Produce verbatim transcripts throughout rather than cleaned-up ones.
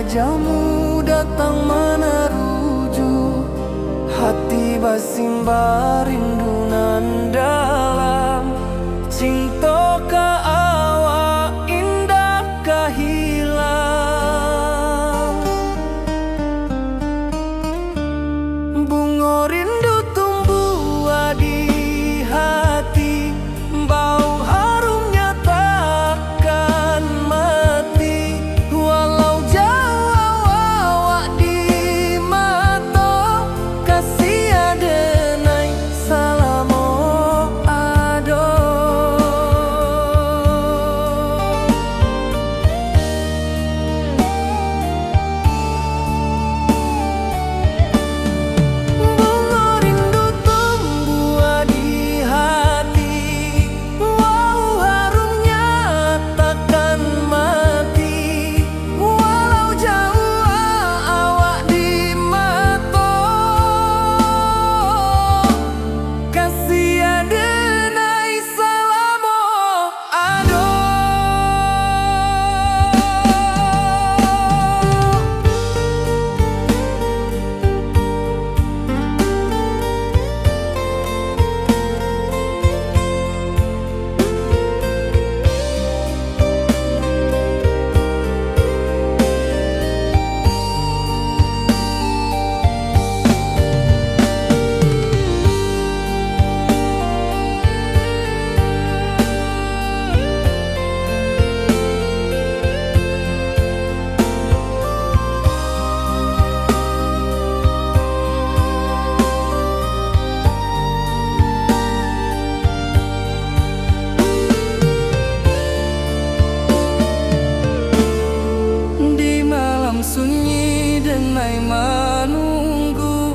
Jamu datang manaruju, hati basimba rindu nan dalam. Cinto ka awak indak ka hilang. Bungo rindu tumbuah di hati, bau harumnya takkan mati. Walau jauah awak di mato, kasih adenai salamo ado. Bungo rindu tumbuah di hati, bau harumnya takkan mati. Walau jauah awak di mato, kasih adenai salamo ado. Di malam sunyi denai manunggu,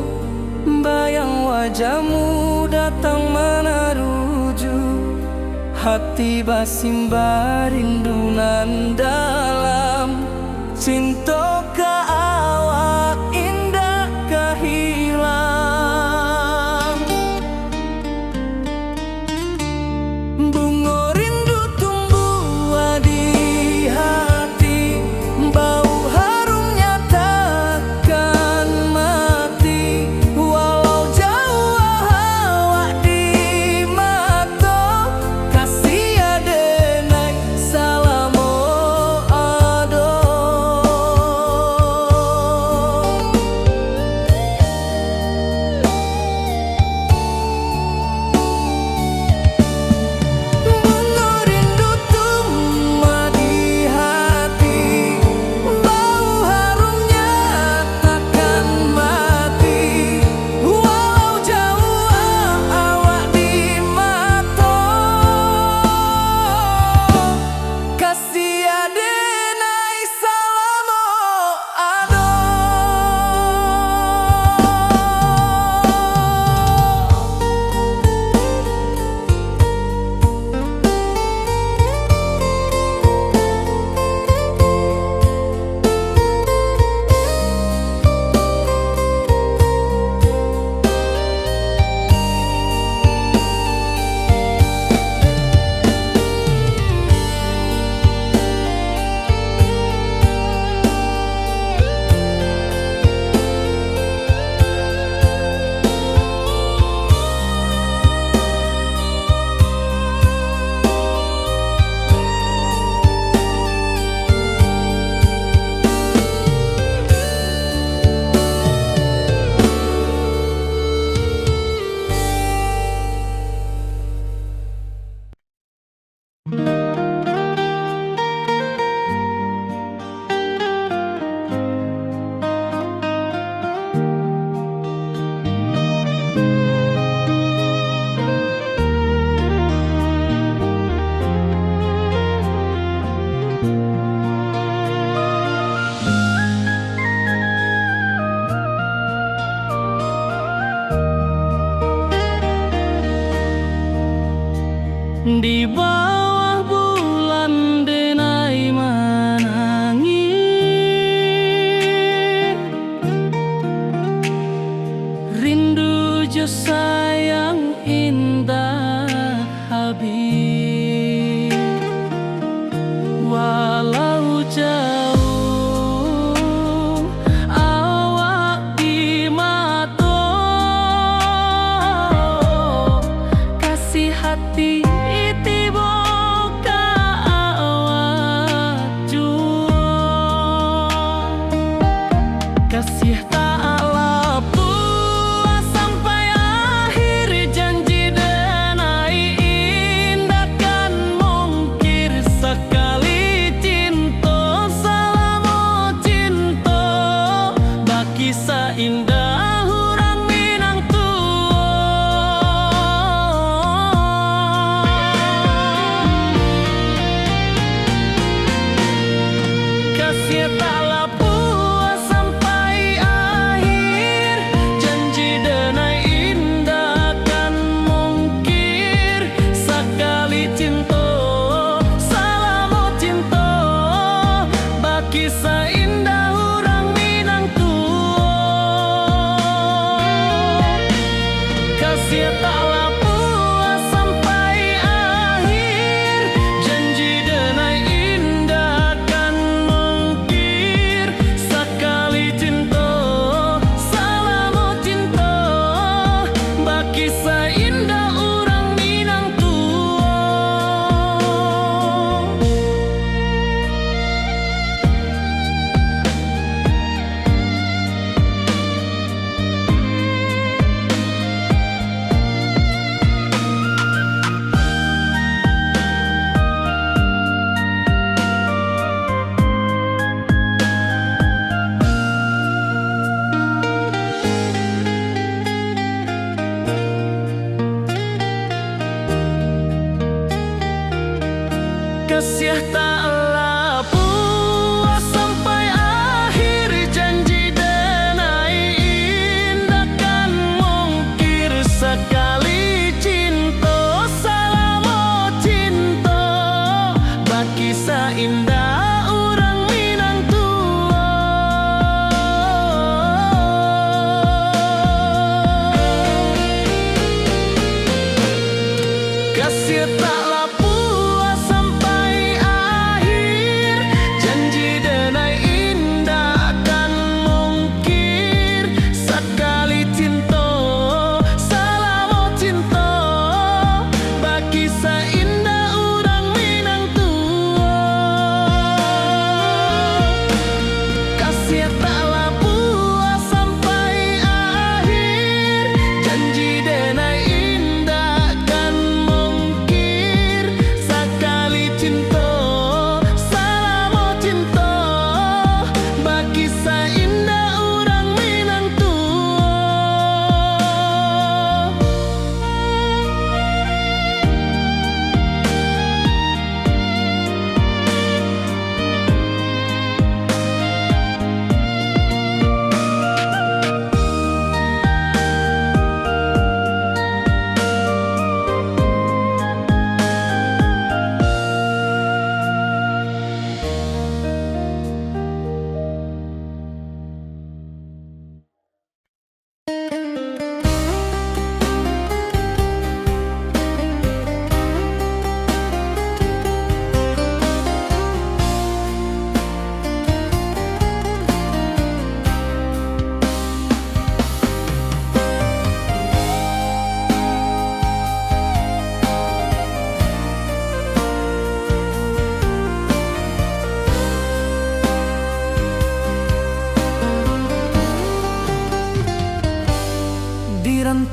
bayang wajahmu datang manaruju. Hati basimba rindu nan dalam, cinto ka awak indak ka hilang. Bungo rindu tumbuah di hati, bau harumnya takkan mati. Walau jauah awak di mato, kasih adenai salamo ado. Bungo rindu tumbuah di hati, bau harumnya takkan mati. Walau jauah awak di mato, kasih adenai salamo ado. Di bawah bulan denai manangih, rindu jo sayang indak habih. Walau jauah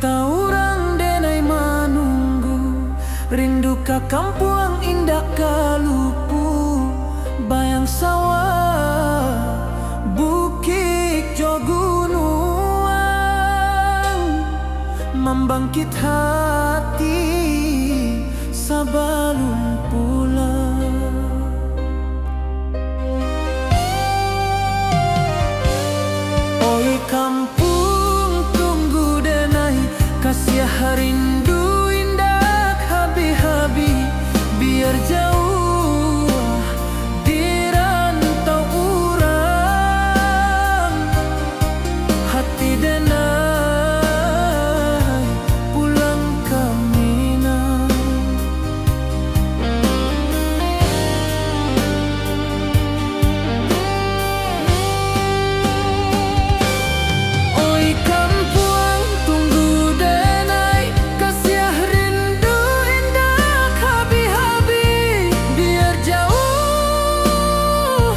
Taurang denai manunggu, rindu ka kampuang indak ka lupu, bayang sawah, bukik jo gunuang, mambangkit hati sabalun pulang. Oi kampuang, tunggu denai, kasiah rindu indak habih-habih, biar jauah di rantau urang, hati denai pulang ka Minang. Oi kampuang, tunggu denai, kasiah rindu indak habih-habih, biar jauah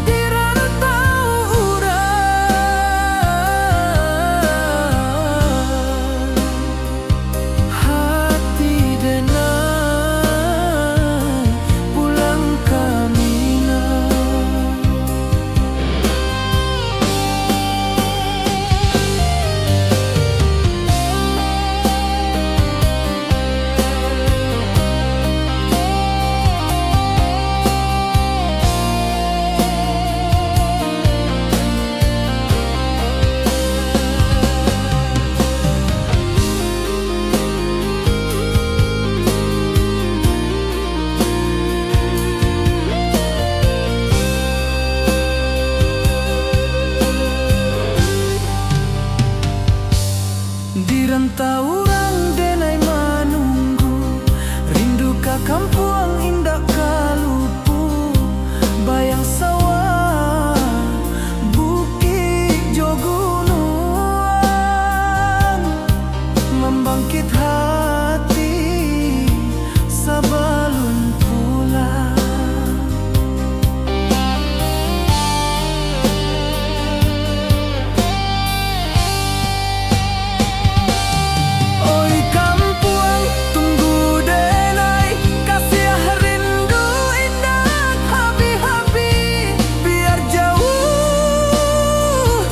di rantau urang, hati denai pulang ka Minang. Di rantau urang denai manunggu, rindu ka kampuang indak ka lupu, bayang sawah, bukik jo gunuang, mambangkit hati sabalun pulang. Oi kampuang, tunggu denai, kasiah rindu indak habih-habih, biar jauah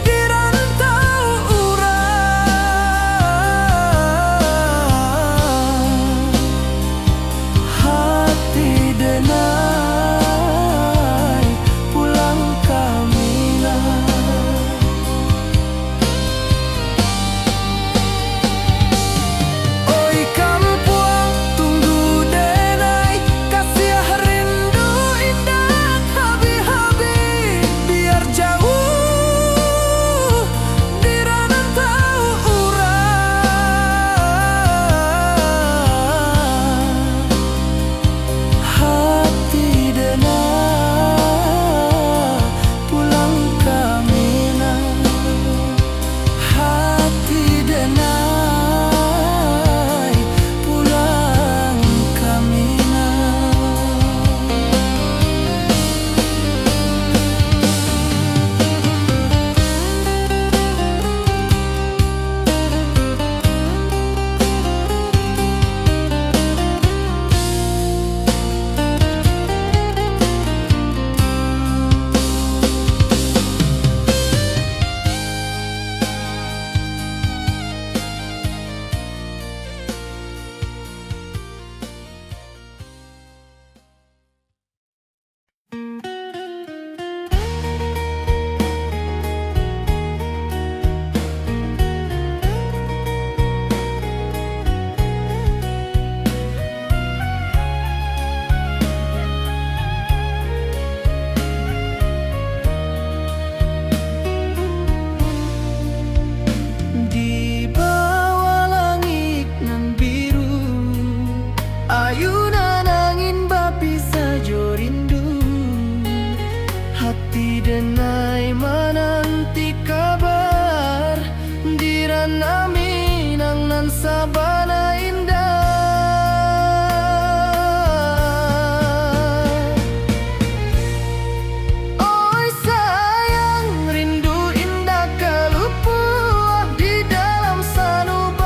di rantau urang, hati denai pulang ka Minang. Oi kampuang, tunggu denai, kasiah rindu indak habih-habih, biar jauah di rantau urang, hati denai pulang ka Minang, hati denai pulang ka Minang. Di bawah langik nan biru, ayunan angin bapisah jo rindu. Hati denai mananti kabar, di rantau Minang nan sabana indah. Oi sayang, rindu indak ka lupuah di dalam sanuba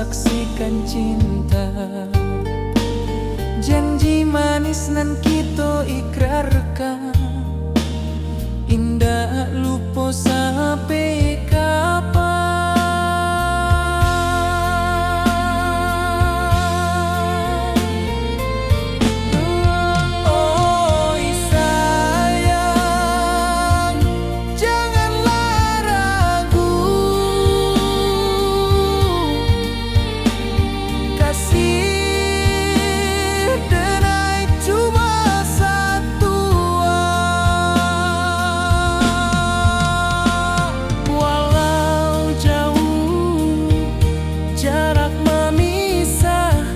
Saksikan cinta, janji manis nan kito ikrarkan, indak lupo sampai kapan. Oi sayang, janganlah ragu, kasih denai cuma satu. Walau jauh jarak mamisahkan,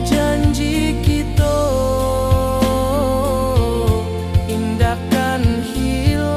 janji kito indak kan hilang.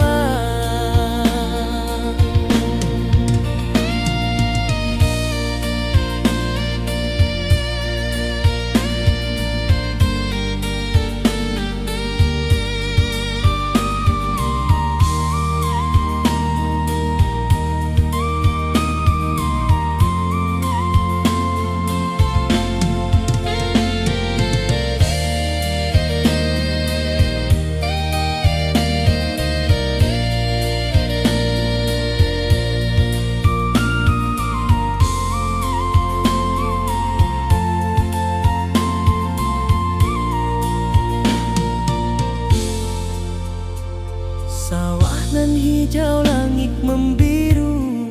Sawah nan hijau, langik mambiru,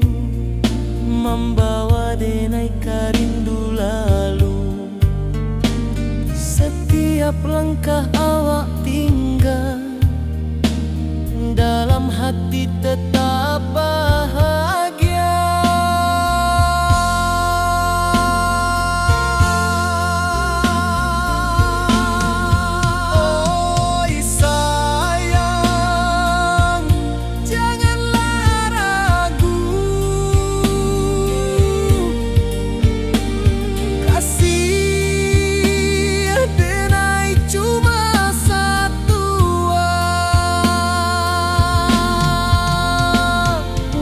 mambawa denai ka rindu lalu. Satiap langkah awak tingga, dalam hati tetap bahagia. Oi sayang, janganlah ragu, kasih denai cuma satu.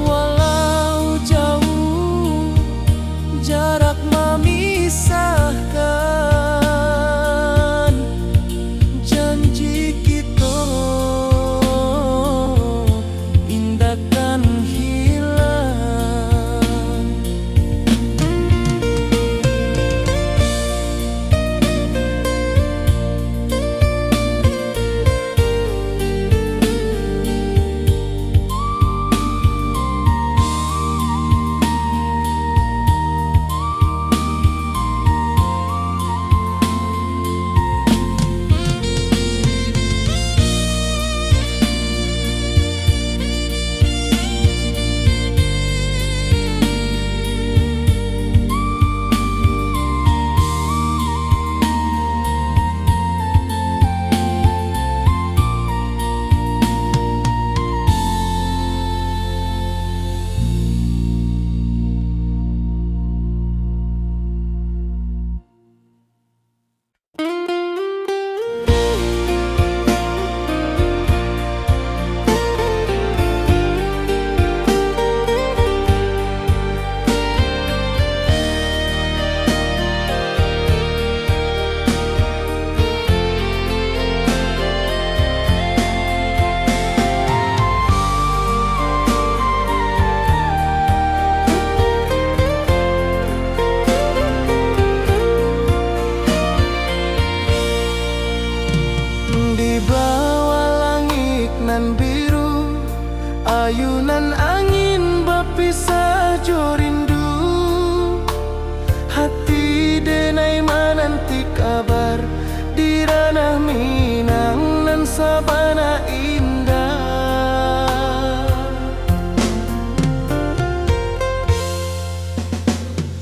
Walau jauh jarak mamisahkan, janji kito indak kan hilang. Di bawah langik nan biru, ayunan angin bapisah jo rindu. Hati denai mananti kabar di ranah Minang nan sabana indah.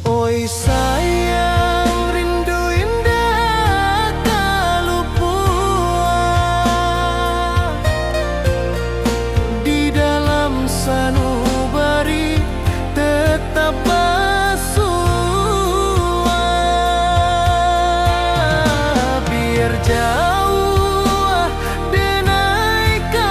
Oi sayang, rindu indak ka lupuak, di dalam sanubari tetap basuah. Biar jauah denai ka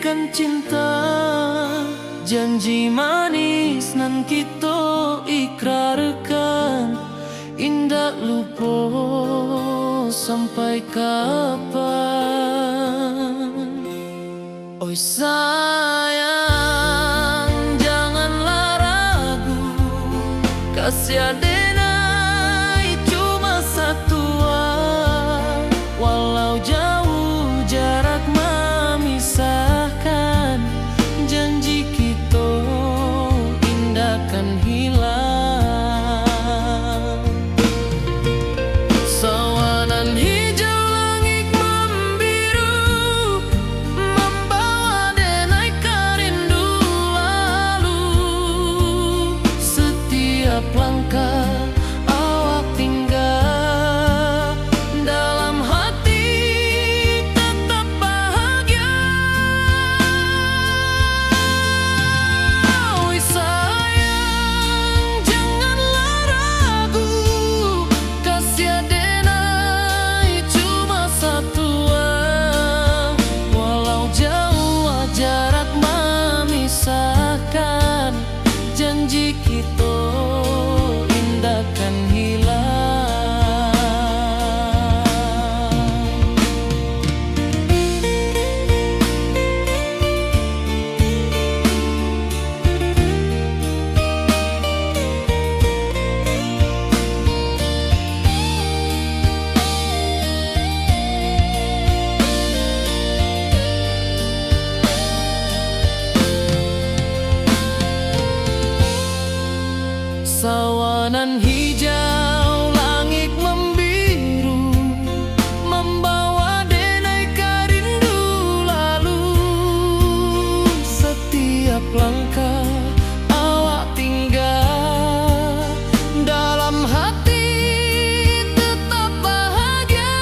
Cinta, janji manis nan kito ikrarkan, indak lupo sampai kapan. Oi sayang, janganlah ragu, kasih adenai cuma satua. Walau jauh jarak mamisahkan, janji kito indak kan hilang. Sawanan hijau langik mambiru, mambawa denai ka rindu lalu. Setiap langkah awak tingga, dalam hati tetap bahagia. Oi sayang, janganlah ragu, kasih adenai cuma satua. Walau jauh jarak mamisahkan, janji kito indak kan hilang. Sawanan hijau langik mambiru, mambawa denai ka rindu lalu. Setiap langkah awak tingga, dalam hati tetap bahagia.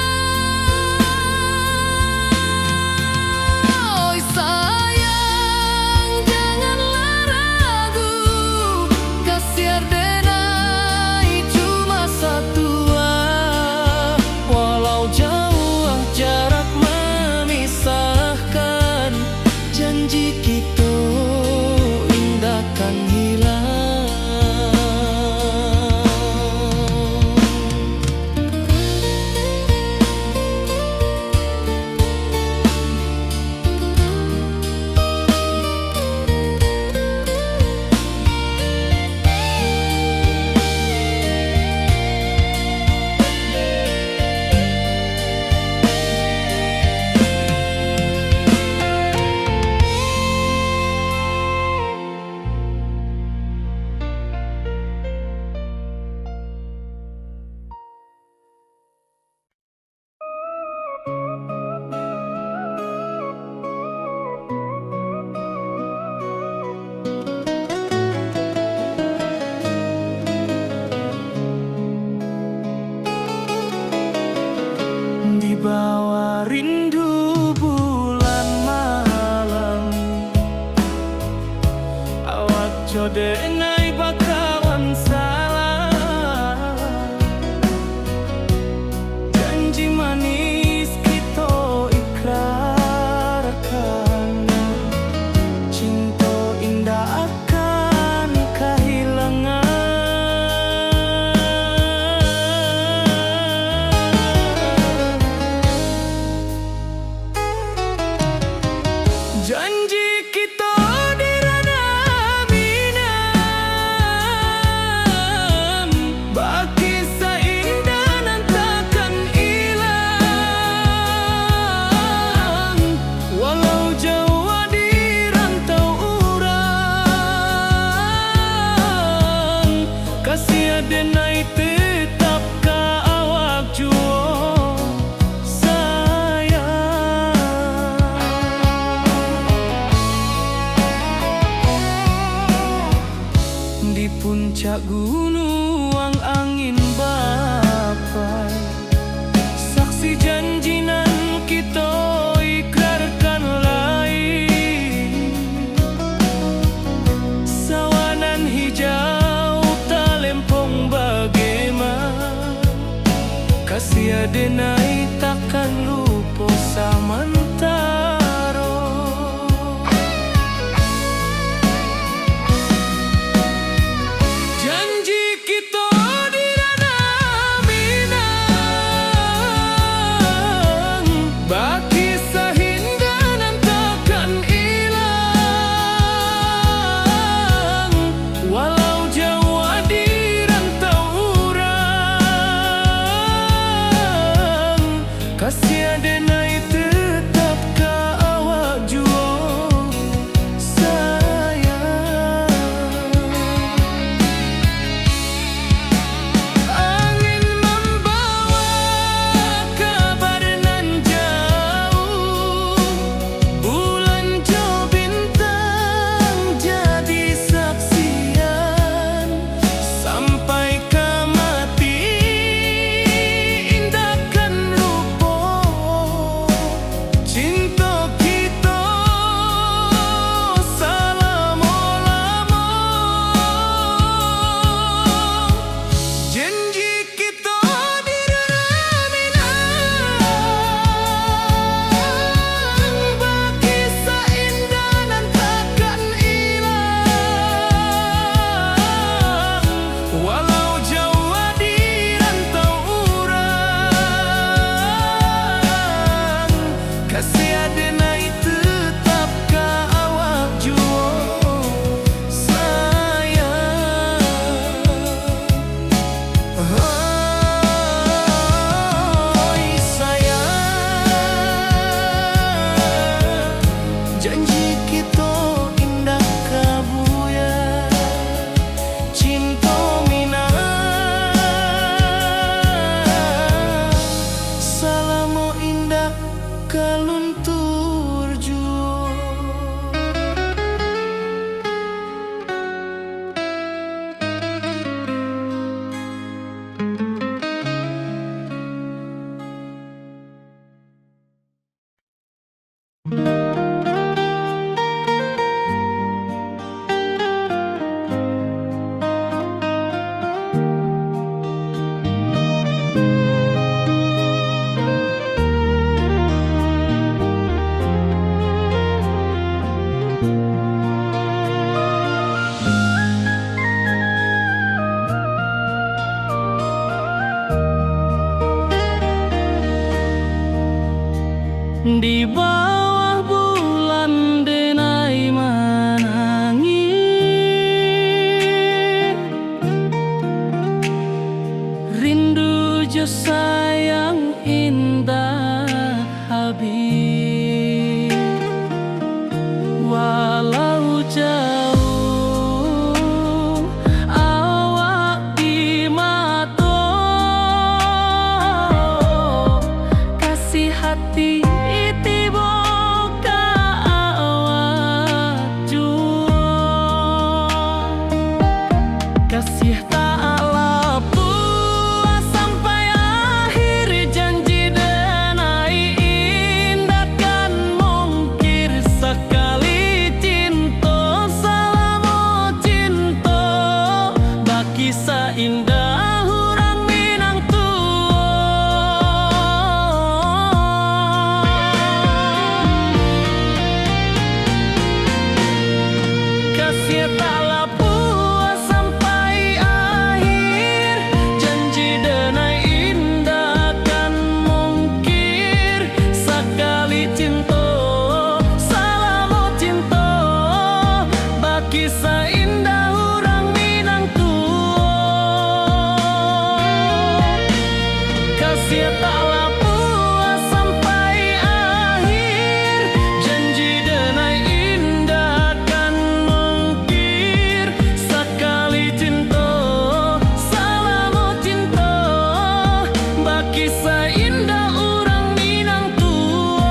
Oi sayang, janganlah ragu, kasih adenai cuma satua. Walau jauh jarak mamisahkan, janji kito indak kan hilang. Di bawah rindu bulan malam, awak jo denai bakawan salam. Janji manis kito ikrarkan, cinto indak akan kahilangan. Janji kito di ranah Minang, bakisah indah nan takkan ilang. Walau jauah di rantau urang, kasih adenai tetap ka awak juo. Sayang. Di puncak gunuang angin bapai, saksi janji nan kito ikrarkan lai. Sawanan hijau talempong bagema, kasih adenai takkan lupo samantaro. Kasih denai tetap ka awak juo, sayang. Oi, sayang, janji kito indak ka buyar. Cinto minang, salamo indak ka luntur juo. Di bawah bulan denai manangih, rindu jo sayang indak habih. Walau jauah awak di mato, kasih hati tibo ka awak juo. Kasih tak lapuah sampai akhir, janji denai indak kan mungkir. Sakali cinto, salamo cinto, bakisah indah urang Minang tuo. Kasih tak lapuah sampai akhir, janji denai indak kan mungkir. Sakali cinto, salamo cinto, bakisah indah urang Minang tuo. Kasih tak lapuah sampai akhir, janji denai indak kan mungkir. Sakali cinto, salamo cinto, bakisah indah urang Minang tuo.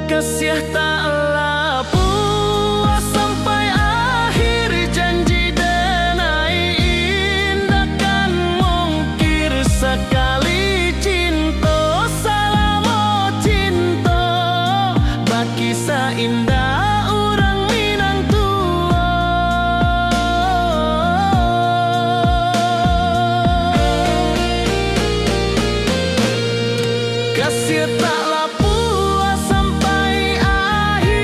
Kasih tak lapuah sampai akhir, janji denai indak kan mungkir. Sakali cinto, salamo cinto, bakisah indah urang Minang tuo. Kasih tak lapuah sampai akhir.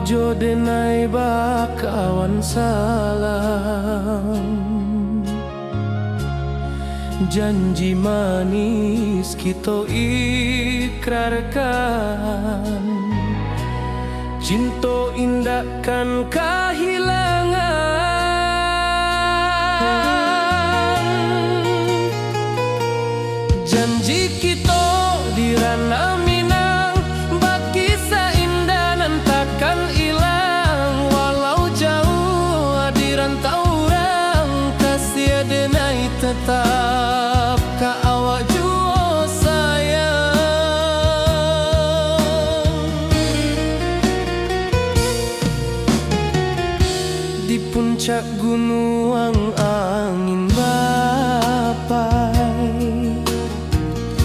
jo denai bakawan salam. Janji manis kito ikrarkan, cinto indak kan kahilangan. Janji kito di Ranah Minang, bakisah indah nan takkan ilang. Walau jauah di rantau urang, kasih denai tetap ka awak juo sayang. Di puncak gunuang angin bapai,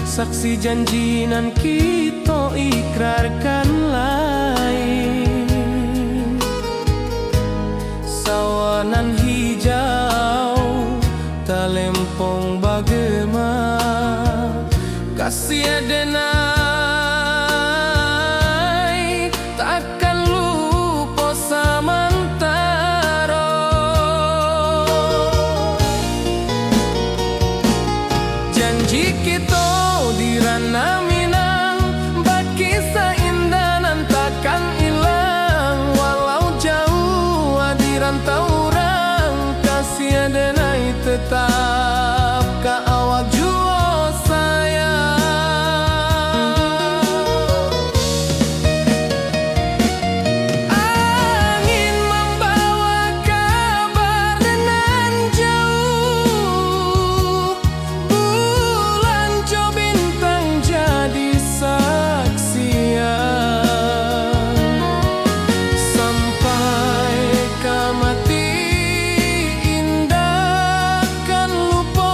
saksi janji nan kito ikrarkan lai. Sawah nan hijau, talempong bagema, kasih denai takkan lupo samantaro. Janji kito di Ranah Minang, bakisah indah nan takkan ilang. Walau jauah di rantau urang, kasih denai tetap ka awak juo sayang. Angin mambawa kabar nan jauah, bulan jo bintang jadi saksian. Sampai ka mati indak kan lupo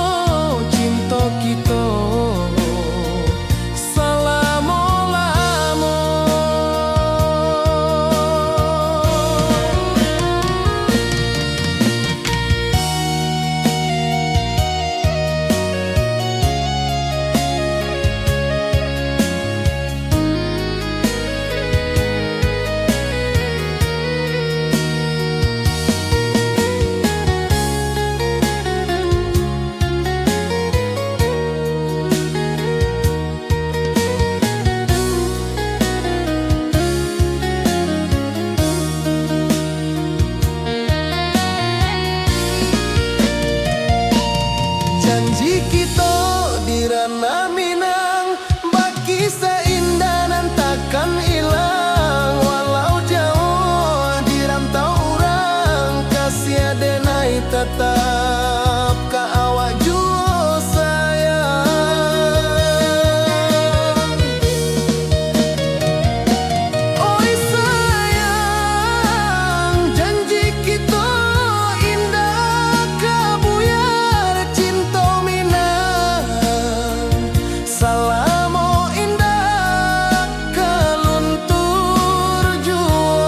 cinto kito salamo-lamo. Janji kito di Ranah Minang, bakisah indah nan takkan ilang. Walau jauah di rantau urang, kasih denai tatap ka awak juo sayang. Oi sayang, janji kito indak ka buyar, cinto Minang salamo indak ka luntur juo.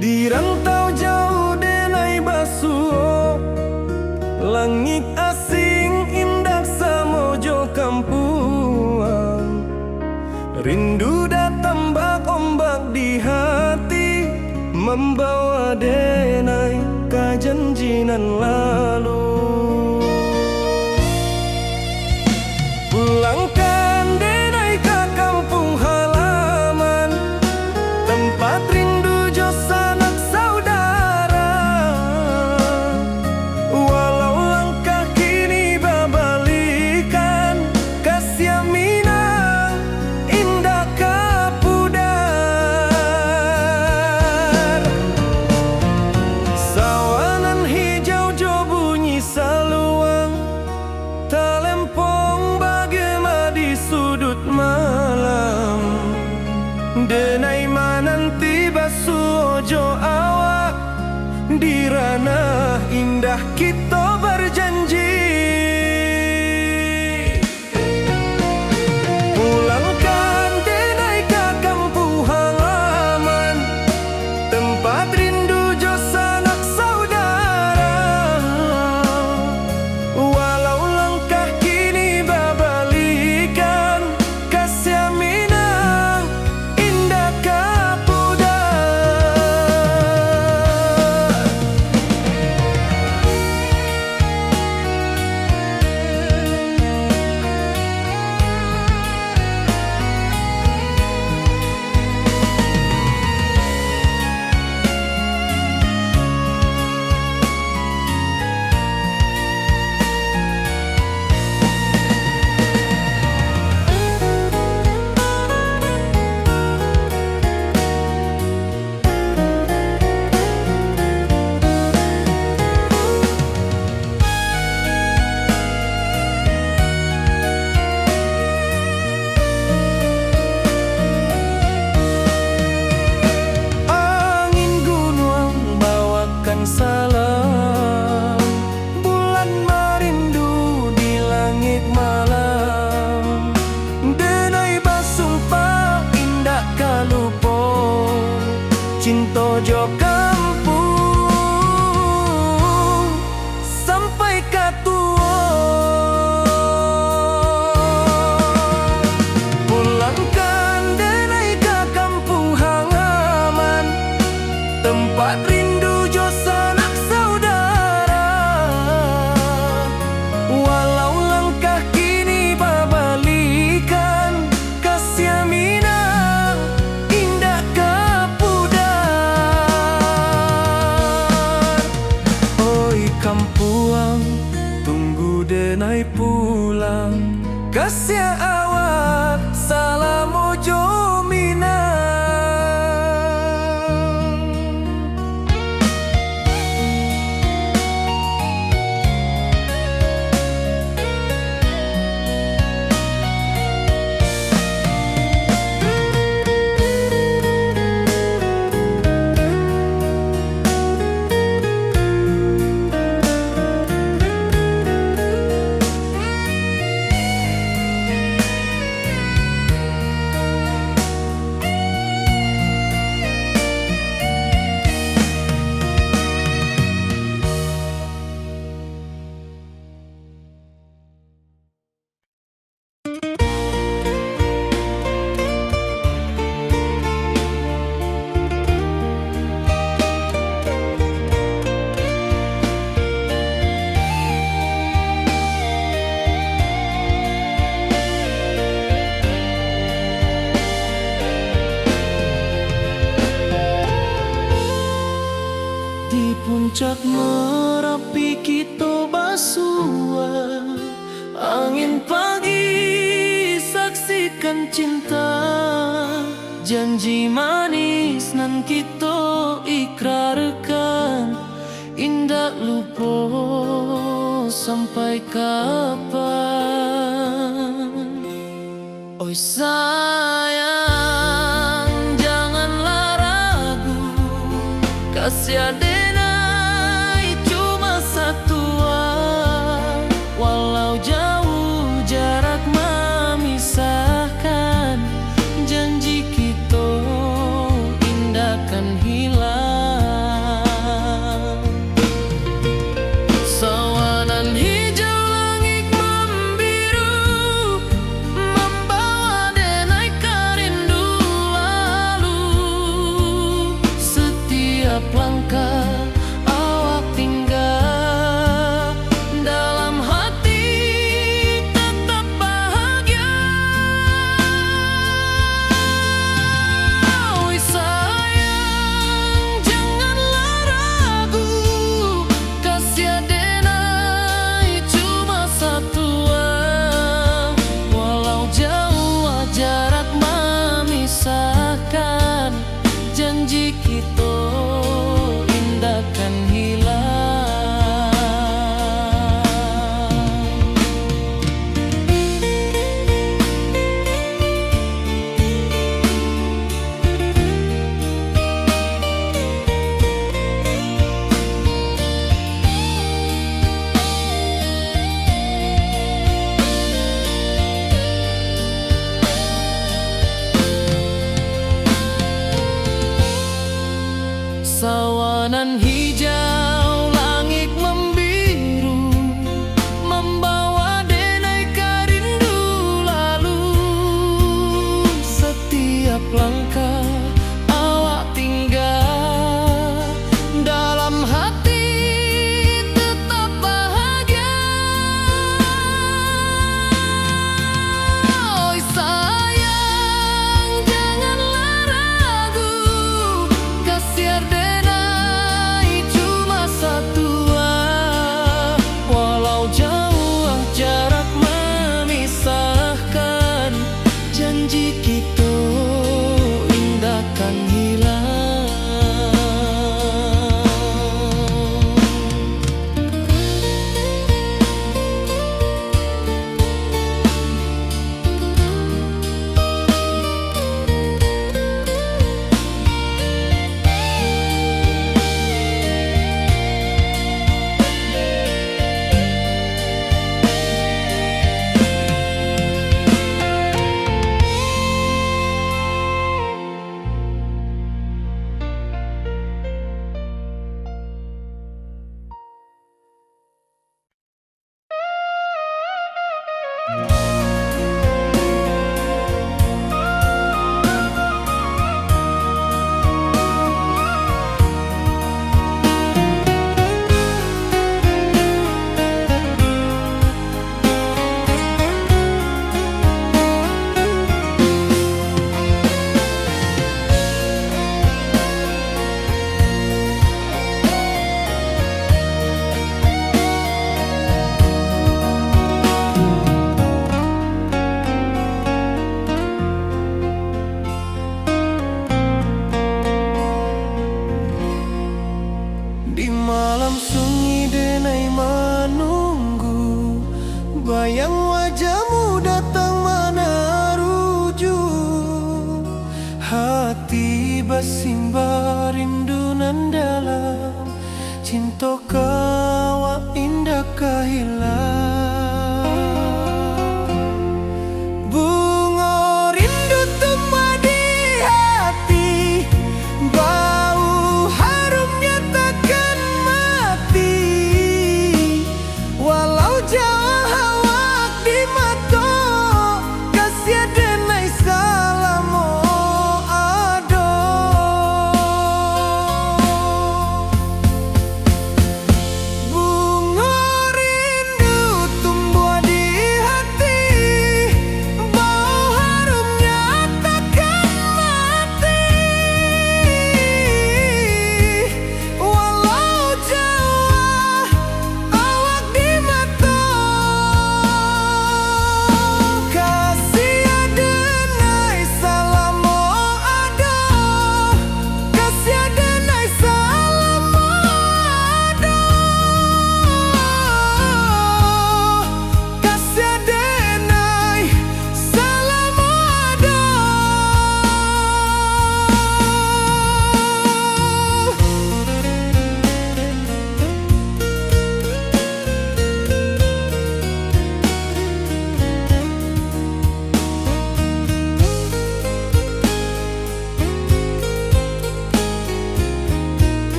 Di rantau jauah denai basuo, langik asing indak samo jo kampuang. Rindu datang bak ombak di hati, mambawa denai ka janji nan lalu. Pulangkan denai ka kampuang halaman, tampat rindu jo sanak saudara. Walau langkah kini babalikan, kasih Minang indak ka Kito barjanji, pulangkan denai ka kampuang halaman, tempat rindu jo sanak saudara. Walau langkah kini babalikan, kasiah minang indak ka pudar. Angin gunuang bawakan salam, bulan marindu di langik malam. Denai basumpah indak ka lupo, cinto jo kampuang sampai ka tuo. Pulangkan denai ka kampuang halaman, tempat rindu jo sanak saudara. Walau langkah kini babalikan, kasiah minang indak ka pudar. Oi kampuang, tunggu denai pulang, kasiah awak salamo jo minang. Di puncak Marapi kito basua, angin pagi saksikan cinta, janji manis nan kito ikrarkan, indak lupo sampai kapan. Oi sayang, janganlah ragu, kasiah denai cuma satua. Walau jauah jarak mamisahkan, janji kito indak kan hilang. Sawanan hijau langik mambiru, mambawa denai ka rindu lalu. Satiap langkah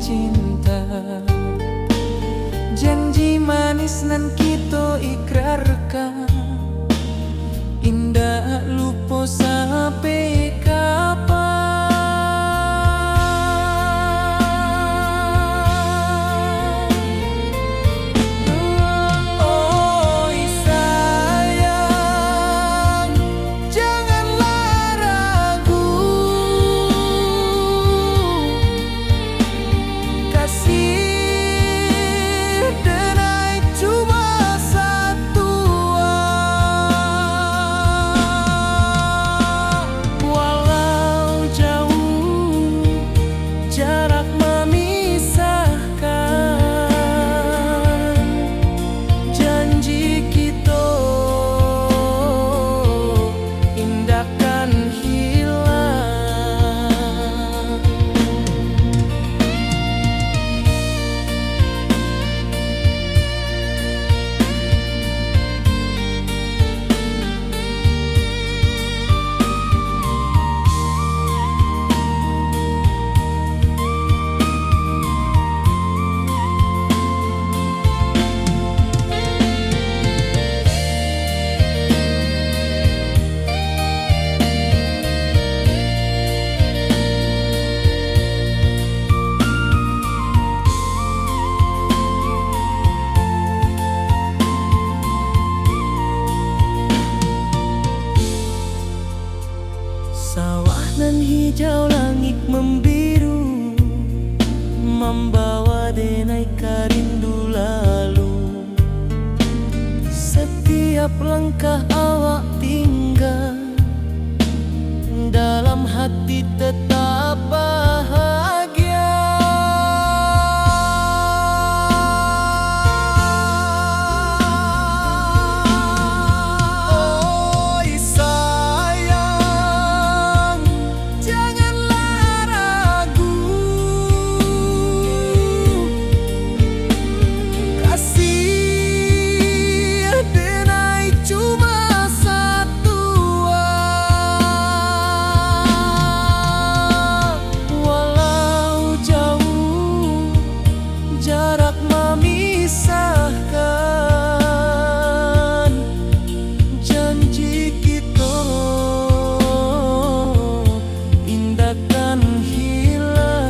cinta. Janji manis nan kito ikrarkan, indak lupo sampai kapan. Oi sayang, janganlah ragu. Kasih denai cuma satua. Walau jauh jarak memisahkan, janji kito indak kan hilang. Sawah nan hijau, langik mambiru, mambawa denai ka rindu lalu. Satiap langkah awak tingga, dalam hati tetap bahagia. Oi sayang, janganlah ragu. Kasih denai cuma satua. Walau jauh jarak mamisahkan, janji kito indak kan hilang.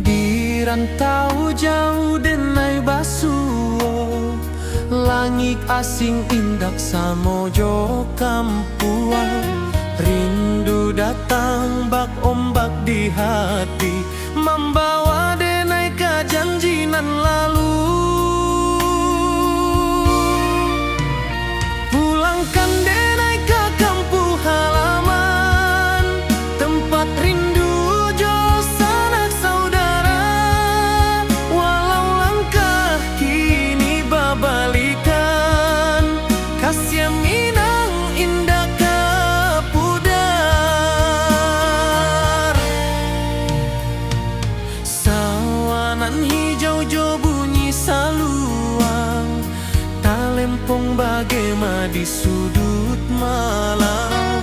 Di rantau jauah denai basuo, langik asing indak samo jo kampuang. Rindu datang bak ombak di hati, mambawa denai ka janji nan lalu. Pulangkan denai ka kampuang halaman, tempat rindu jo sanak saudara. Walau langkah kini babalikan, kasiah Minang indak ka pudar. Sawah nan hijau jo bunyi saluang, talempong bagema di suduik malam.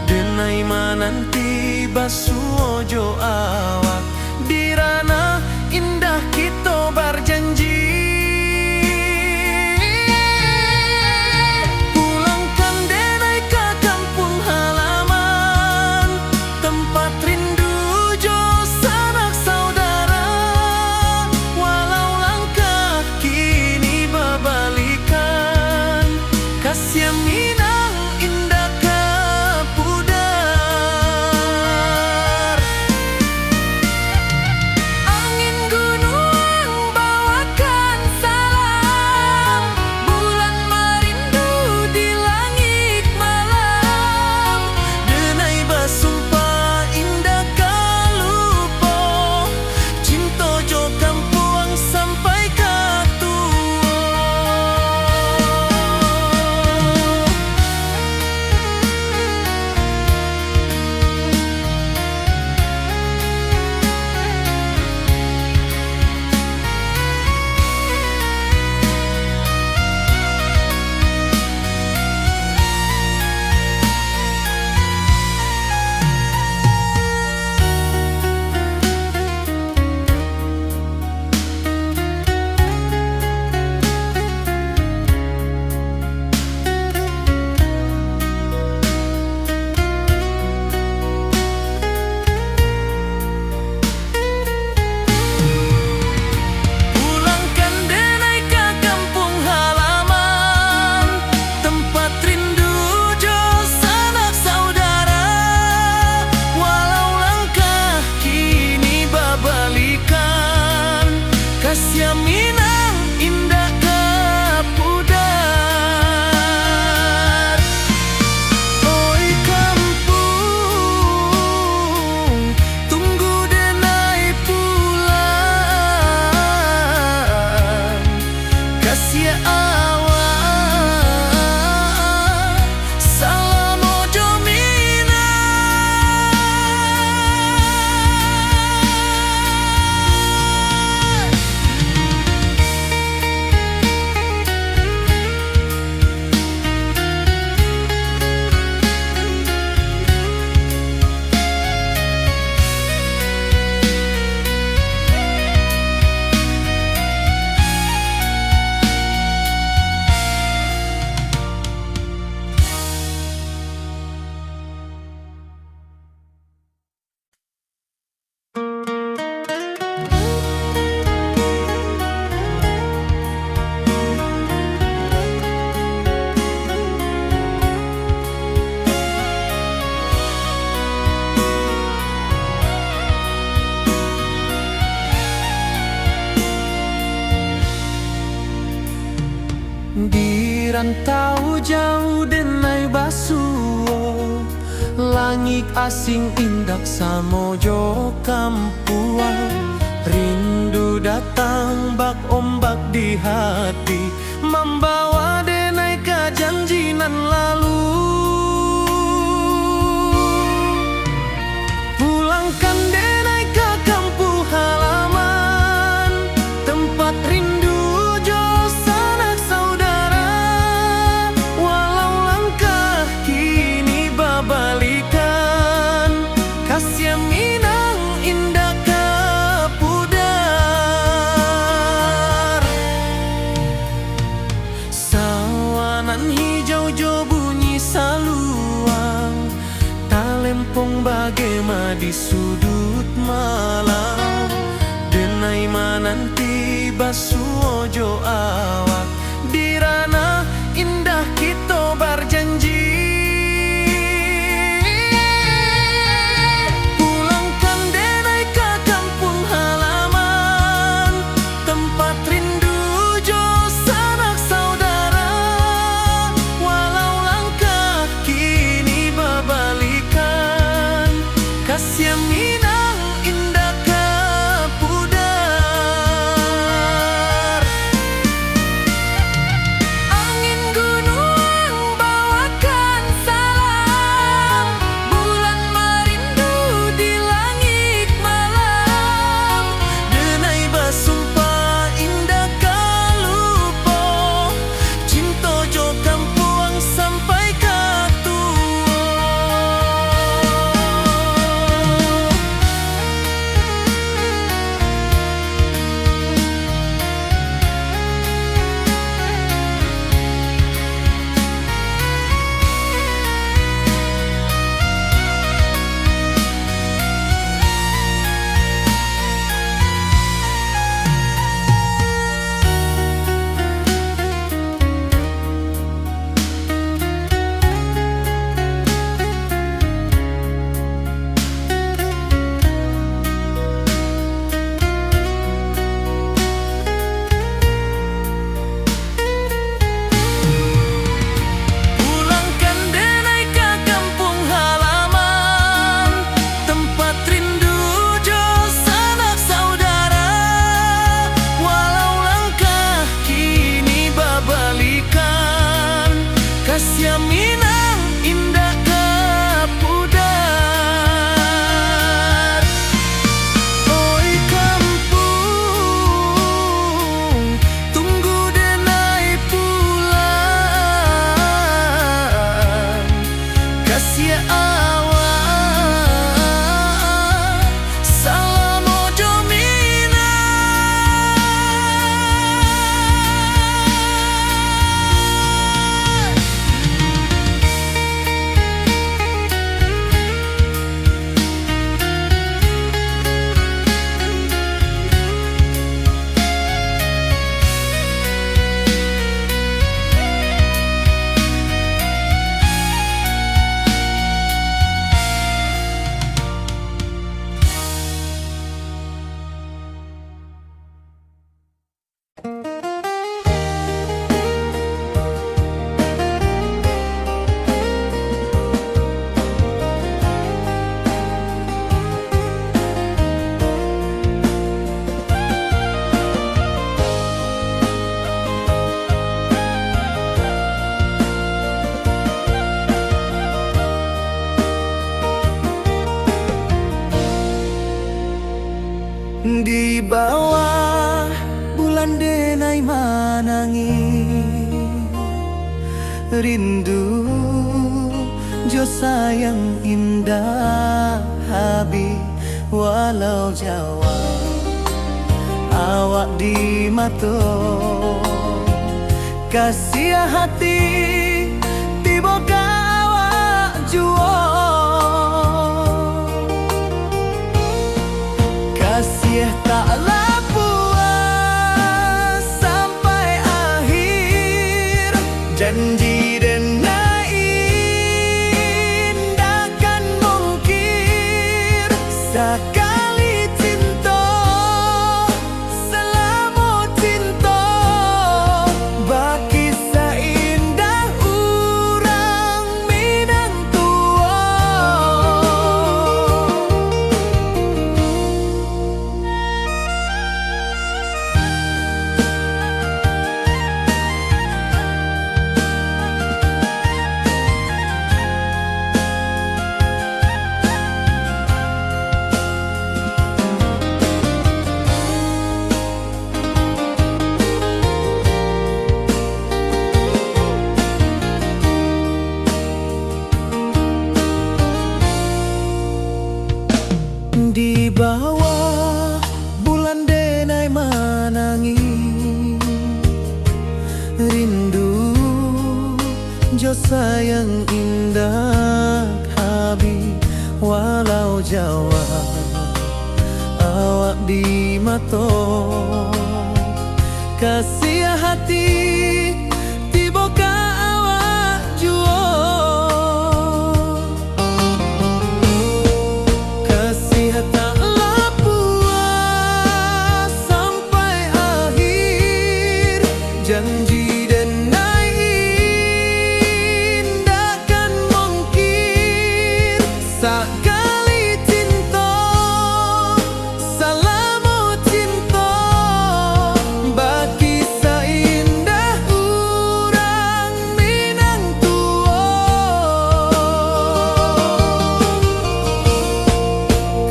Denai mananti basuo jo awak, di ranah indah kito barjanji. Rantau jauah denai basuo, langik asing indak samo jo kampuang. Rindu datang bak ombak di hati, mambawa denai ka janji nan lalu. Pulangkan denai ka kampuang halaman, tempat rindu jo sanak saudara. Walau langkah kini babalikan, kasiah Minang indak ka pudar. Sawanan hijau jo bunyi saluang, talempong bagema di suduik malam. Denai mananti basuo jo awak, di ranah indah kito barjanji. Pulangkan denai ka kampuang halaman, tempat rindu jo sanak saudara. Walau langkah kini babalikan, kasiah Minang indak ka pudar. Angin gunuang bawakan salam, bulan marindu di langik malam. Denai basumpah indak ka lupo, cinto jo kampuang sampai ka tuo. Pulangkan denai ka kampuang halaman, tempat rindu jo sanak saudara. Walau langkah kini babalikan, kasiah Minang indak ka pudar. Oi kampuang, tunggu denai pulang. Kasiah awak salamo jo Minang. Di bawah bulan denai manangih, rindu jo sayang indak habih, walau jauah awak di mato. Kasiah hati tibo ka awak juo. Kasiah tak lah puas sampai akhir. Janji denai indak kan mungkir. Sakali cinto, salamo cinto, bakisah indah. Di bawah bulan denai manangih, rindu jo sayang indak habih, walau jauah awak di mato. Kasiah hati tibo ka awak juo. Kasiah tak lah puas sampai akhir, janji denai indak kan mungkin. Sakali cinto, salamo cinto, bakisah indah urang Minang tuo.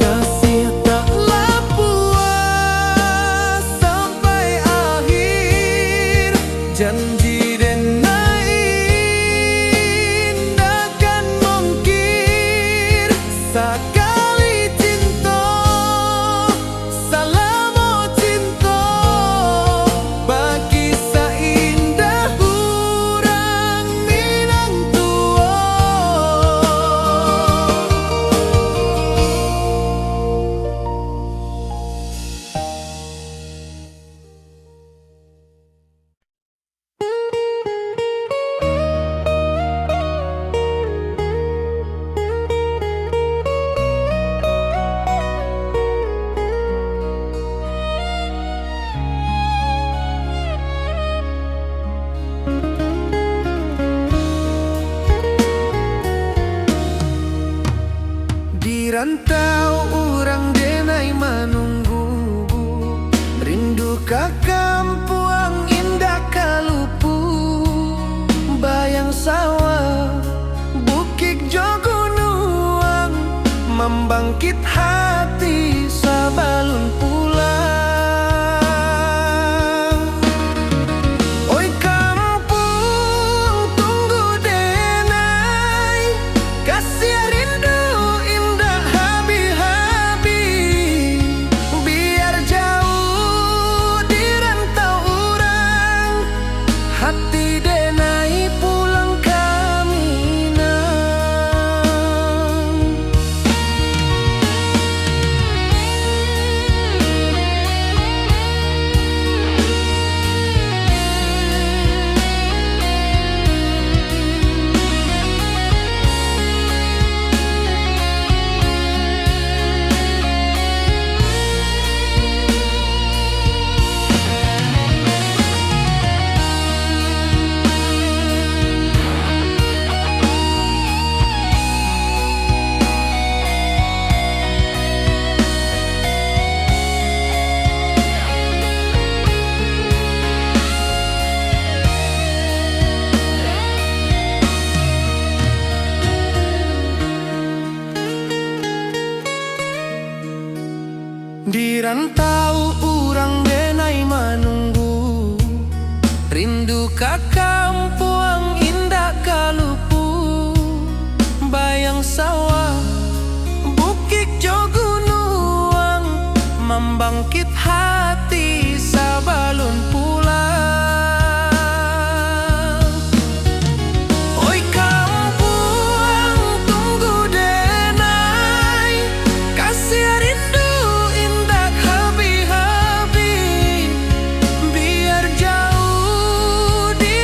Kasiah tak lah puas sampai akhir, janji denai indak kan mungkin. Sakali cinto, salamo cinto, bakisah indah urang Minang tuo. Di rantau urang denai manunggu, rindu ka kampuang indak ka lupu. Bayang sawah, bukik jo gunuang, mambangkit hati sabalun pulang. Oi kampuang, tunggu denai, kasiah rindu indak habih-habih. Biar jauah di rantau urang, hati denai pulang ka Minang. Di rantau urang denai manunggu, rindu ka kampuang indak ka lupu. Bayang sawah, bukik jo gunuang, mambangkit hati sabalun pulang. Oi kampuang, tunggu denai, kasiah rindu indak habih-habih. Biar jauah di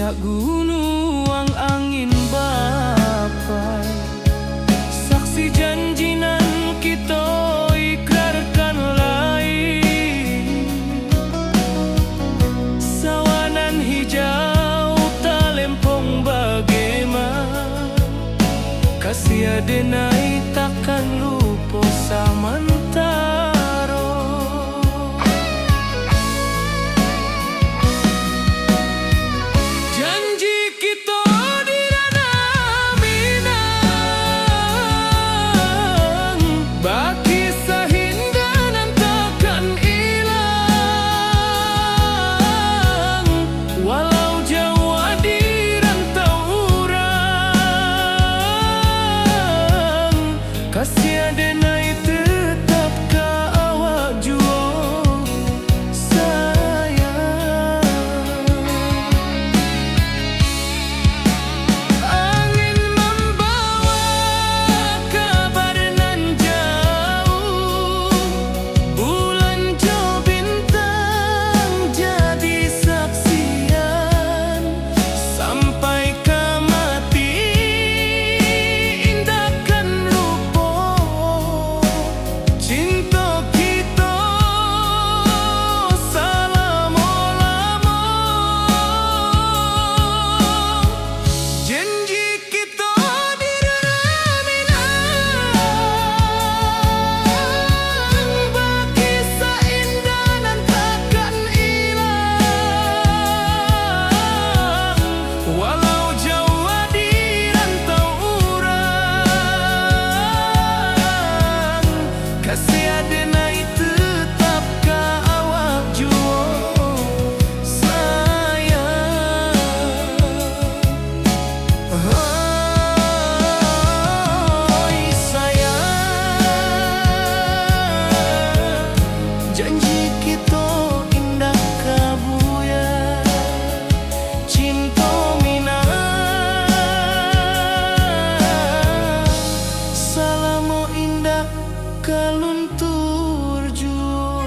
Gunuang angin bapai, saksi janji nan kito ikrarkan lai. Sawanan hijau talempong bagema, kasih adenai takkan lupo samantaro. Janji kito di Ranah Minang, bakisah indah nan takkan ilang. Walau jauah di rantau urang, kasih adenai tetap ka awak juo, sayang. Angin mambawa kabar nan jauah, bulan jo bintang jadi saksian. Sampai ka mati indak kan lupo, cinto kito salamo-lamo. Janji kito di Ranah Minang, bakisah indah nan takkan ilang. Walau jauah di rantau urang, kasih adenai tetap ka awak juo, sayang. Oi sayang, janji kito indak ka buyar. Cinto Minang salamo indak ka luntur juo.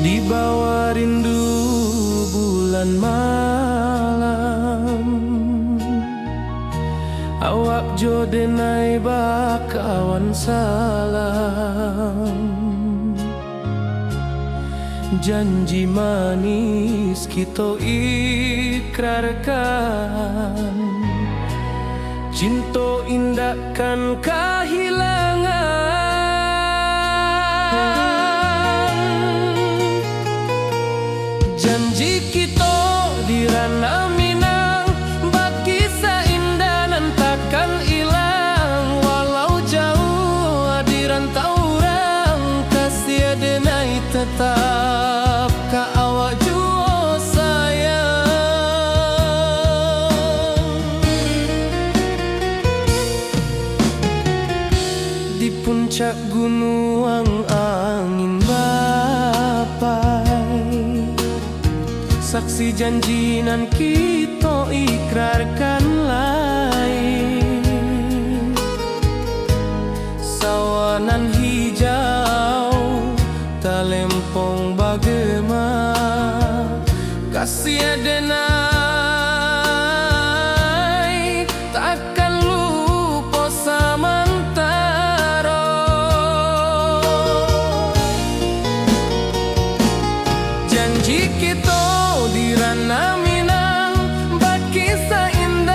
Di bawah rindu bulan malam, awak jo denai bakawan salam. Janji manis kito ikrarkan, cinto indak kan kahilangan. Janji kito di Ranah Minang, bakisah indah nan takkan ilang. Walau jauah di rantau urang, kasih adenai tetap ka awak juo, sayang. Di puncak gunuang angin bapai, saksi janji nan kito ikrarkan lai. Sawanan hijau talempong bagema, kasih adenai takkan lupo samantaro. Janji kito di Ranah Minang, bakisah indah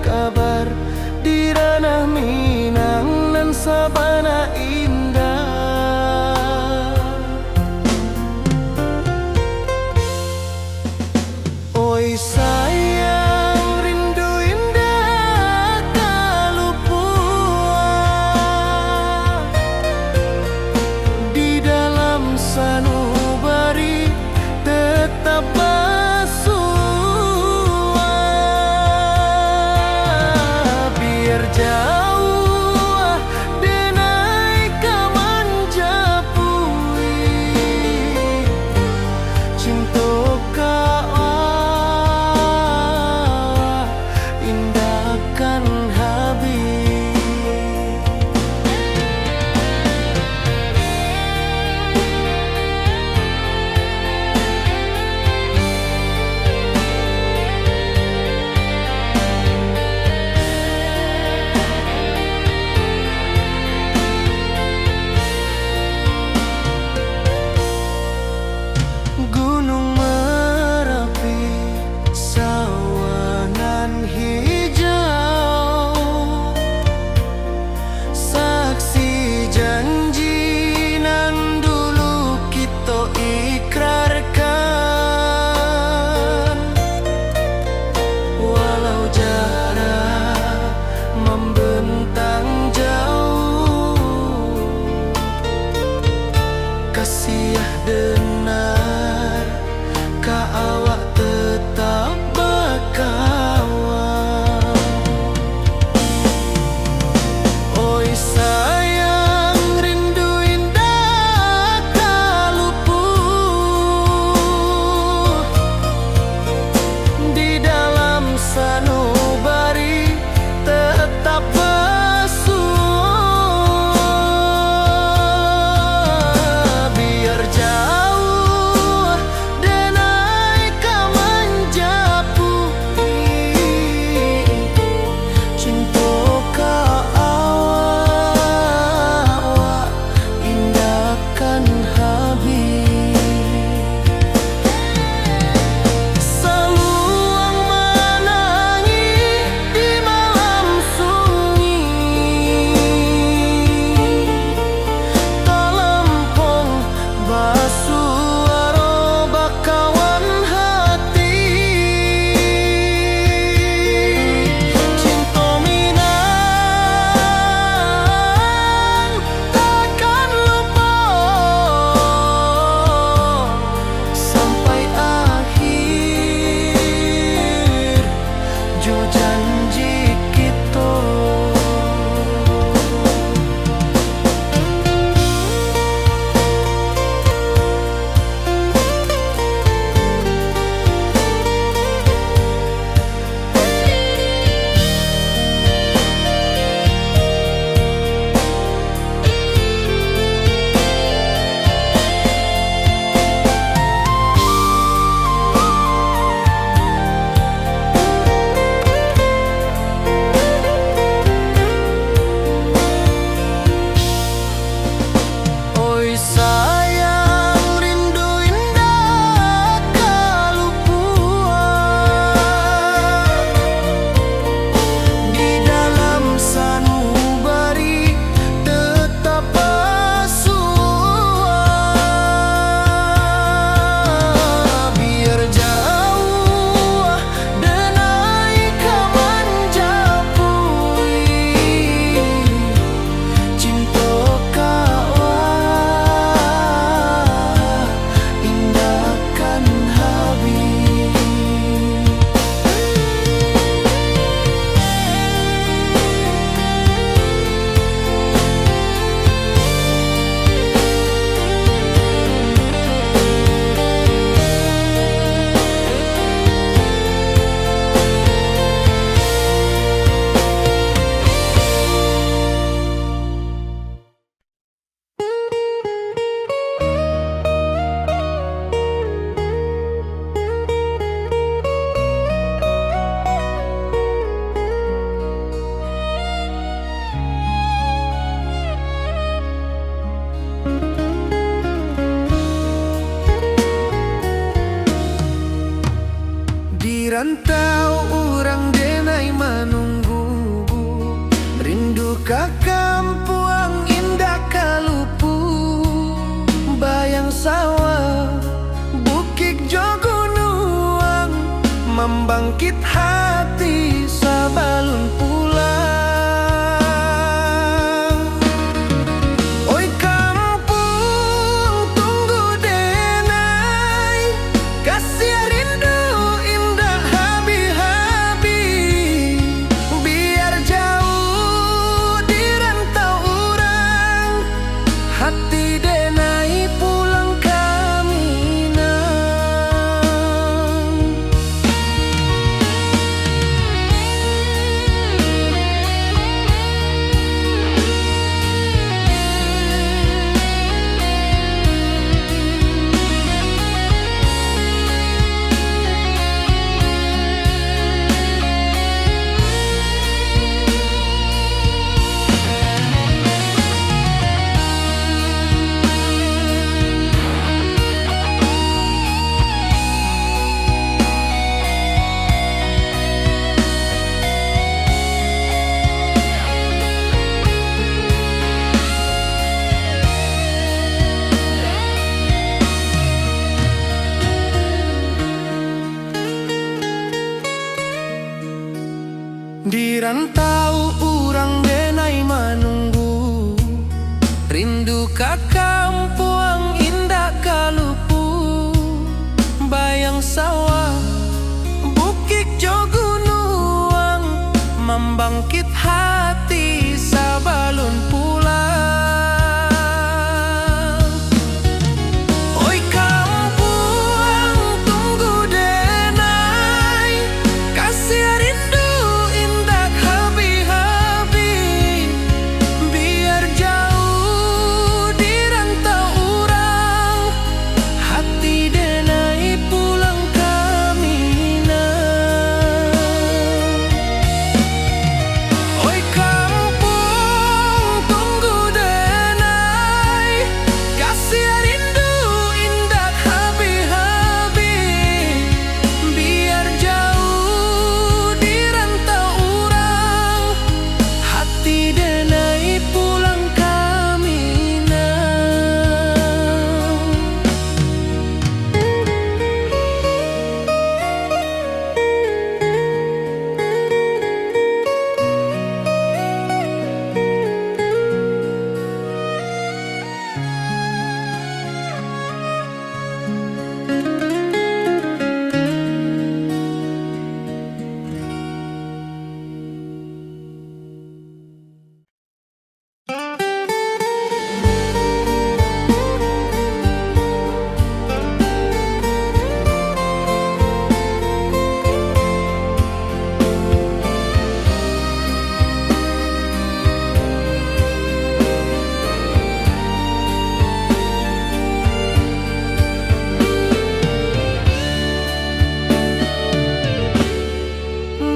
Kabar di ranah Minang nan sabana indah. Oi sayang, rindu indak ka lupuak, di dalam sanubari tetap basuah. Biar jauah denai ka manjapui, cinto ka awak indak kan habih. Gunung Marapi, sawah nan hijau, saksi janji nan dulu kito ikrarkan. Walau jarak mambentang jauh, kasiah denar ka awak tetap bakawan. Oi sayang, rindu indak ka lupuak, di dalam sanubari tetap basuah. Biar jauah denai ka manjapui, cinto ka awak indak kan habih. Saluang manangih di malam sunyi, talempong basuaro bakawan hati. Cinto Minang takkan lupo sampai akhir jo janji kito. Di rantau urang denai manunggu, rindu ka kampuang indak ka lupu. Bayang sawah, bukik jo gunuang, mambangkit hati sabalun pulang. Oi kampuang, tunggu denai, kasiah rindu indak habih-habih. Biar jauah di rantau urang, hati denai pulang ka Minang. Oi kampuang, tunggu denai, kasiah rindu indak habih-habih. Biar jauah di rantau urang, hati denai pulang ka Minang.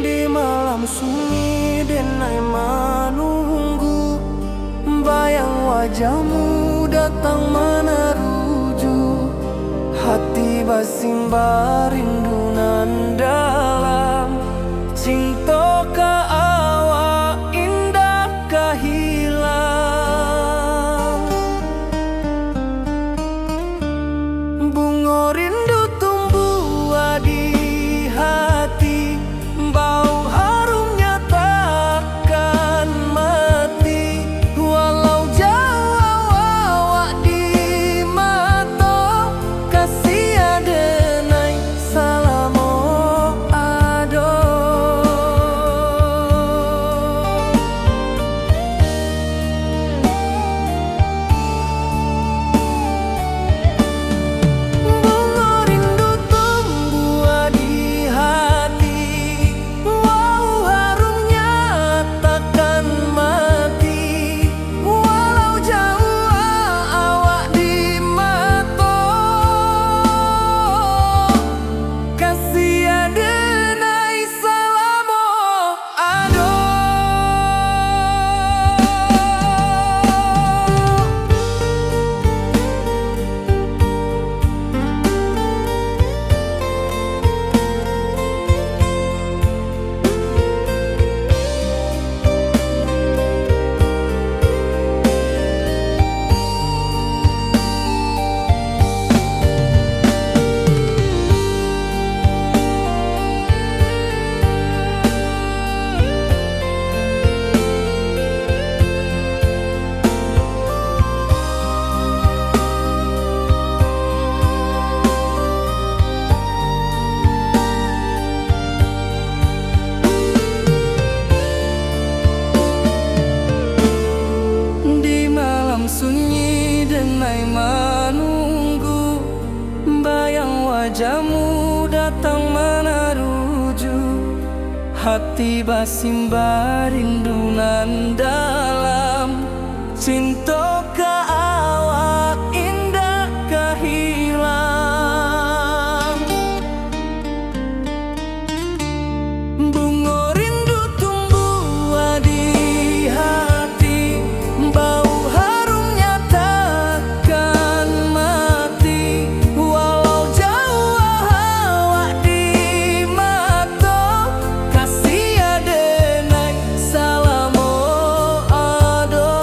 Di malam sunyi denai manunggu, bayang wajahmu datang manaruju. Hati basimba rindu nan dalam, cinto ka awak indak ka hilang. Bungo rindu tumbuah di hati, bau harumnya takkan mati. Walau jauah awak di mato, kasiah denai salamo ado. Bungo rindu tumbuah di hati, wau harumnya takkan mati. Walau jauah awak di mato, kasiah denai salamo ado. Di malam sunyi denai manunggu, bayang wajahmu datang manaruju. Hati basimba rindu nan dalam, cinto ka awak indak ka hilang. Bungo rindu tumbuah di hati, bau harumnya takkan mati. Walau jauah awak di mato, kasiah denai salamo ado.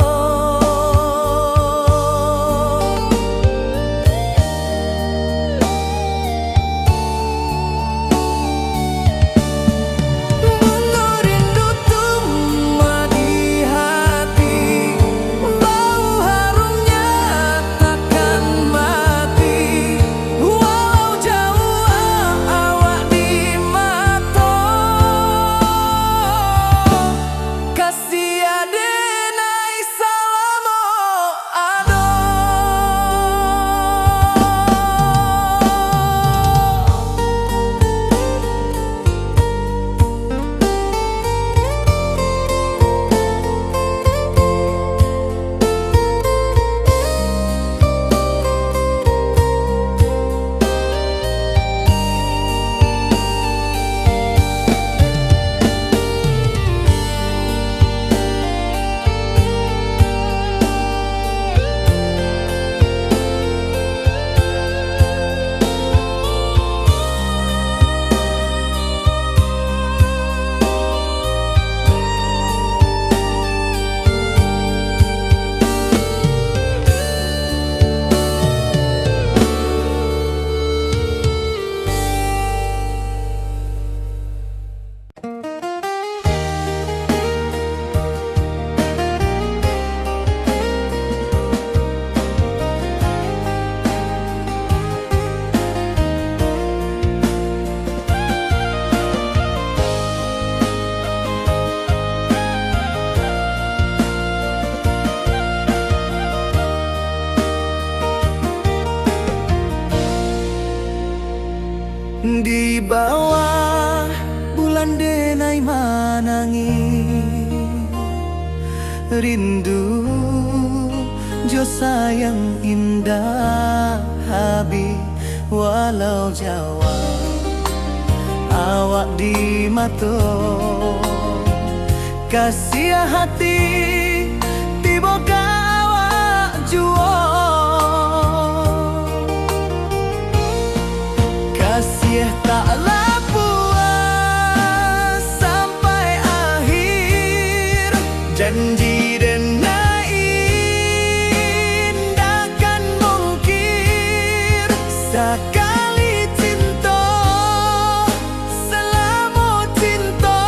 Angin, rindu jo sayang indak habih, walau jauah awak di mato. Kasiah hati tibo ka awak juo. Kasiah taklah puas sampai akhir. Janji denai indak kan mungkir. Sakali cinto, salamo cinto,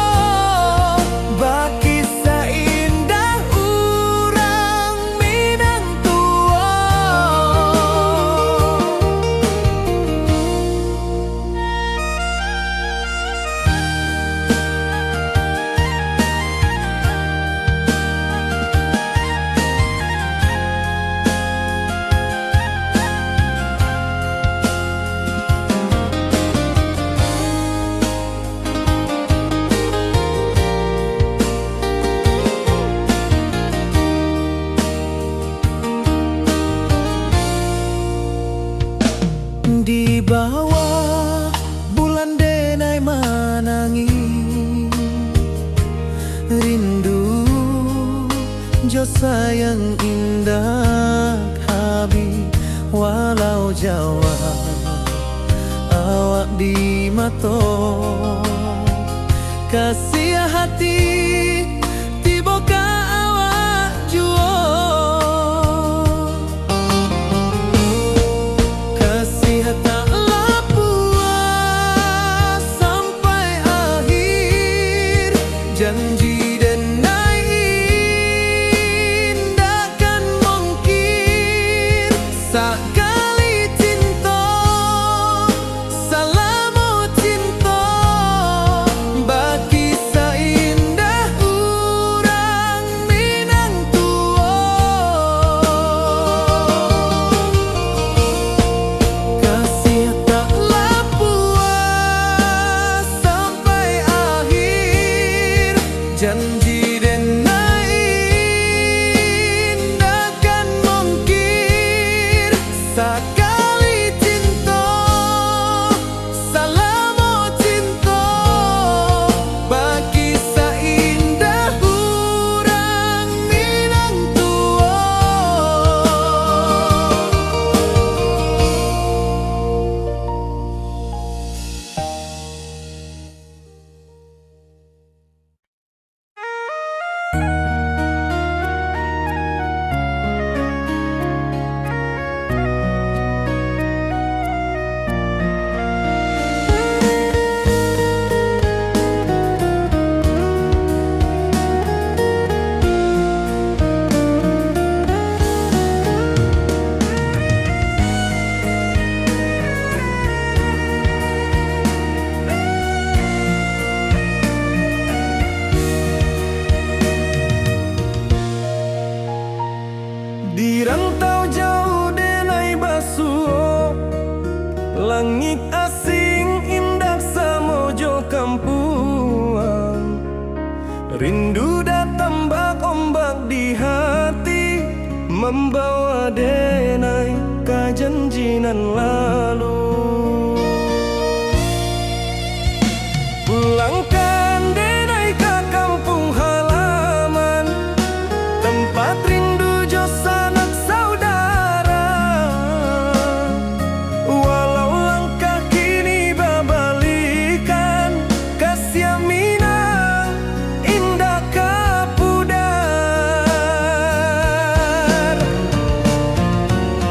bakisah indah urang Minang tuo. Di bawah bulan denai manangih, rindu jo sayang indak habih, walau jauah awak di mato. Kasiah hati tibo ka awak juo. Kasiah taklah puas sampai akhir. Janji denai indak kan mungkir. Sakali cinto, salamo cinto, bakisah indah urang Minang tuo. Kasiah taklah puas sampai akhir. Janji denai indak kan mungkir. Sakali cinto, salamo cinto, bakisah indah urang Minang tuo. Di rantau jauah denai basuo, langik asing indak samo jo kampuang. Rindu datang bak ombak di hati, mambawa denai ka janji nan lalu. Pulangkan denai ka kampuang halaman, tempat rindu jo sanak saudara. Walau langkah kini babalikan, kasiah Minang indak ka pudar.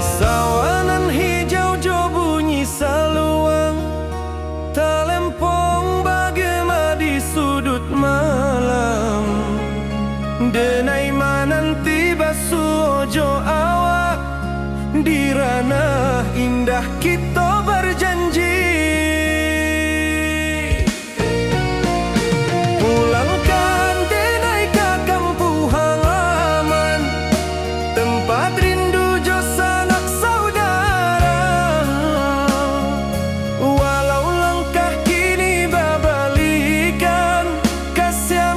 Sawah nan hijau jo bunyi saluang, talempong bagema di suduik malam. Denai mananti basuo jo awak, di ranah indah kito bajanji. Pulangkan denai ka kampuang halaman, tempat rindu jo sanak saudara. Walau langkah kini babalikan, kasiah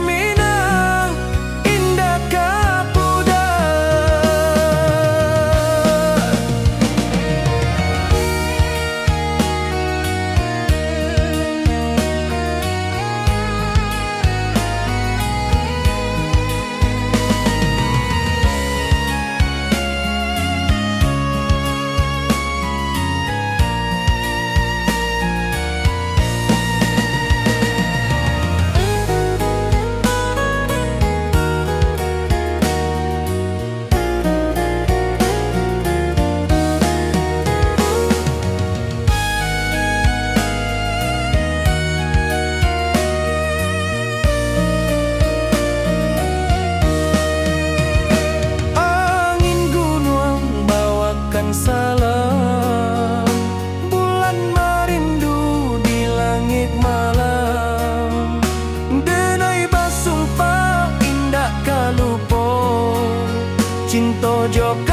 Tojo